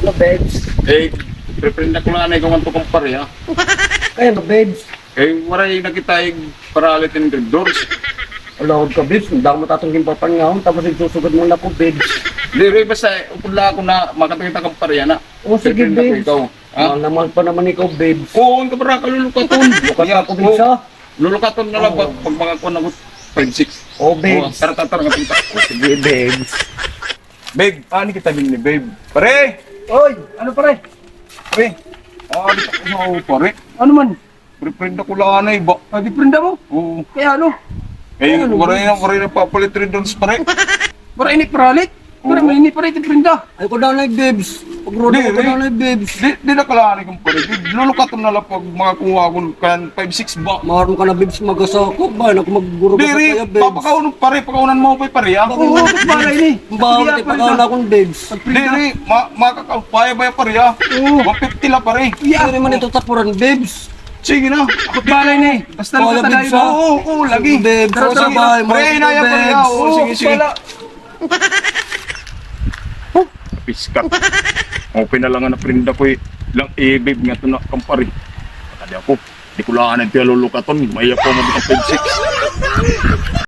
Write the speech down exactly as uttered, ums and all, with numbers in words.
Ano, babes? Eh, pre-prenda ko la anay kuan ngadto, kumpare, ha? Kay ano, babes? Eh, waray na kita ig paralit in Red Doors. Ala, huwag ka, babes. Damo ta aton ginpapangahon, tapos igsusugad mo na ako, babes. Diri, basta, eh, upod la ako na makakita, kumpare, ana. O, sige, babes. Pre-prenda ko ikaw, ha? Mahal na mahal pa naman ikaw, babes. Oo, an kabara ka lulukaton. Lukat ako, babes, ha? Lulukaton na la pag, pag mga kuan ako, five six. O, babes. O, tara, tara, tara, tara. O, sige, babes. Babe, ani kita dinhi, babe? Pare! Oy, ano, pare? Pare. Ah, dito ko sa, pare. Ano man? Pre-prenda ko la anay ba. Ah, pre-prenda mo? Oo. Kay ano? Eh, ano, waray na, waray na papalit Red Doors, pare. Waray ini paralit? Oo. Pero may ini paralit, pre-prenda. Ay, kuan anay, babes. Pagrudo ko, kuan anay, babes. Di, di na kailangan, kumpare. Lulukaton na la pag mga kuha ko kan five six ba. Maaram ka na, babes, magasakop ba? Ako magguro ka sa kaya, babes. Diri, papakaon, pare, pakaunan mo pa, pare, ha? Oo, balay ni. Bawa, di pakaon akon, babes. Diri, ma-, makakaupaya ba, pare, ha? Oo. One fifty la, pare. Diri man ito tapuran, babes. Sige na. Balay ni. Basta lang, babes, ha? Oo, oo, lagi. Babes, tara, tara, sa balay mo, pare, na yan, pare, ha? Oo, sige, sige. Piskat. Open na la nga naprenda ko, eh. Lang, eh, babe, ngadto na, kumpare. Kadi ako. Di ko la anay tiya lulukaton. May ako mo bitong five six.